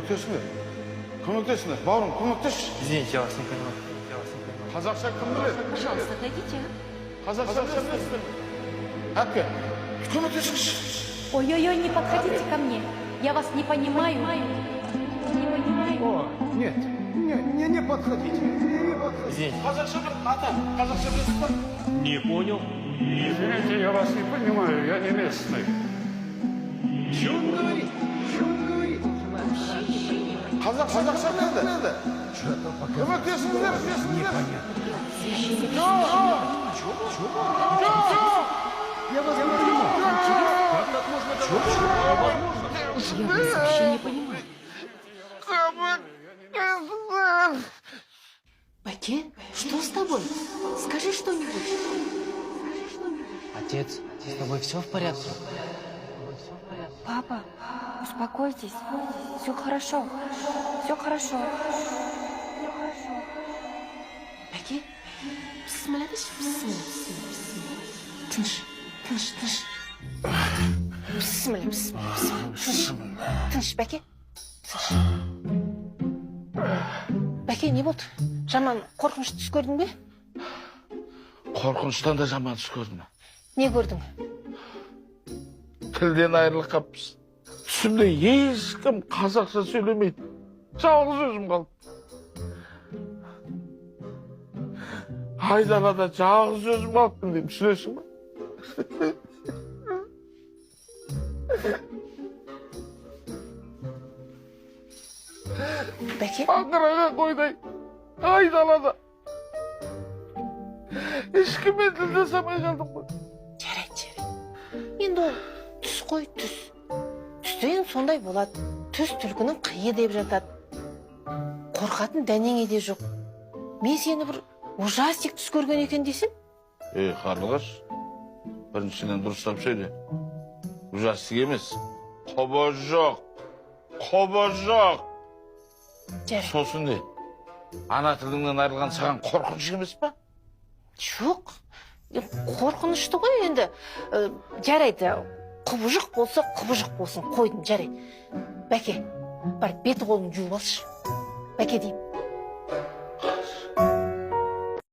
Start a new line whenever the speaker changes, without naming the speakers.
Көмектесіңдер. Көмектесіңдер. Бауырым, көмектесші.
Извините, я вас не понимаю. Я вас не понимаю.
Қазақша кім біледі?
Пожалуйста, отойдите, а.
Қазақша білесіздер ме? Әпке, көмектесіңізші.
Ой-ой-ой, не подходите ко мне. Я вас не понимаю. Не понимаю.
О, нет, не подходите. Не подходите.
Извините.
Қазақша біл, ата, қазақша білесіз ба?
Не понял.
Извините, я вас не понимаю, я не местный.
Что он говорит? Что он говорит?
Қазақша біледі.
Что-то показалось.
Көмектесіңіздер, көмектесіңіздер.
Непонятно. Я вас не понимаю.
Как так можно говорить?
Я вас вообще не понимаю.
Баке, что с тобой? Скажи что-нибудь.
Отец, с тобой все в порядке?
Папа, успокойтесь. Все хорошо. Все хорошо.
Бәке, бісміллә деші, бісміллә, бісміллә, бісміллә. Тыныш, тыныш, тыныш. Бісміллә, бісміллә, бісміллә. Тыныш, тыныш, Бәке. Тыныш. Бәке, не болды? Жаман қорқынышты түс көрдің бе?
Қорқыныштан да жаман түс көрдім.
Не көрдің?
Тілден айырылып қаппыз. Түсімде ешкім қазақша сөйлемейді. Жалғыз өзім қалып. Айдалада жалғыз өзім қалыппын деймін, түсінесің ба?
Бәке,
Аңыраған қойдай айдалада. Ешкіммен тілдесе алмай қалдым ғой.
Жарайды, жарайды. Енді ол түс қой, түс. Түсте енді сондай болады. Түс түлкінің қиы деп жатады. Қорқатын дәнеңе де жоқ. Мен сені бір ужастик түс көрген екен десем?
Ей, Қарлығаш, біріншіден дұрыстап сөйле. Ужастик емес. Құбыжық. Құбыжық.
Жарайды.
Сосын не? Ана тіліңнен айырылған саған қорқыныш емес па?
Жоқ. Қорқынышты ғой енді. Жарайды. Құбыжық болса, құбыжық болсын. Қойдым, жарайды. Бәке, бар беті қолыңды жуып алшы. Бәке деймін.